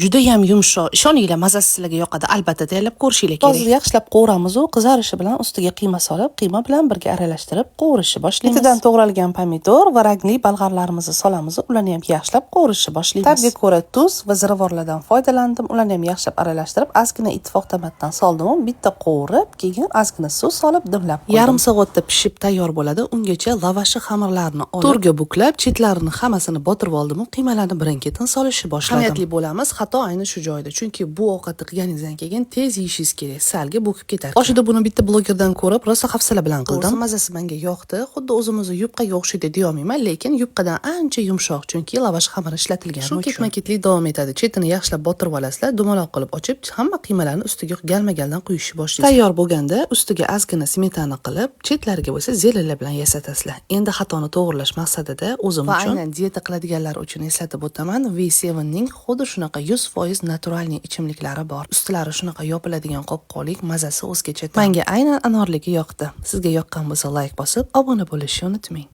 Judayam yumshoq, ishoninglar, mazasi sizlarga yoqadi. Albatta tayyorlab ko'rishinglar kerak. Hozir yaxshilab qovuramiz u, qizarishi bilan ustiga qiyma solib, qiyma bilan birga aralashtirib qovurishni boshlaymiz. Ketidan to'g'ralgan pomidor va rangli balg'arlarimizni solamiz, ularni ham yaxshilab qovurishni boshlaymiz. Ta'bga ko'ra tuz va ziravorlardan foydalandim, ularni ham yaxshilab aralashtirib, ozgina Ittifoq tomatdan soldim, bitta qovurib, keyin ozgina suv solib dimlab qo'ydim. Yarim soatda pishib tayyor bo'ladi. Ungacha lavashi xamirlarini olib, to'rga buklab, chetlarini hammasini botirib oldim, qiymalarni birin-ketin solishni boshladim. Ahamiyatli bo'lamiz, xato ayni shu joyda. Chunki bu ovqatni qilganingizdan keyin tez yeyishingiz kerak, salga bo'kib ketar. Boshida buni bitta blogerdan ko'rib, rosa hafsala bilan qildim. Mazasi menga yoqdi. Xuddi o'zimizni yupqaga o'xshaydi deya olmayman, lekin yupqadan ancha yumshoq, chunki lavash xamiri ishlatilgani uchun. Shu ketma-ketlik davom etadi. Chetini yaxshilab botirib olasizlar, dumaloq qilib ochib, hamma qiymalarni ustiga galma-galdan quyishni boshlaysiz. Tayyor bo'lganda ustiga ozgina smetana qilib, chetlariga bo'lsa зелень lar bilan yasatasizlar. Endi xatoni to'g'irlash maqsadida o'zim Va uchun, aynan dieta qiladiganlar uchun eslatib o'taman, V7 ning xuddi shunaqa 100% натуральный ichimliklari bor. Ustilari shunaqa yopiladigan qopqoqlik, mazasi o'zgacha. Menga aynan anorligi yoqdi. Sizga yoqqan bo'lsa, layk bosib, obuna bo'lishni unutmang.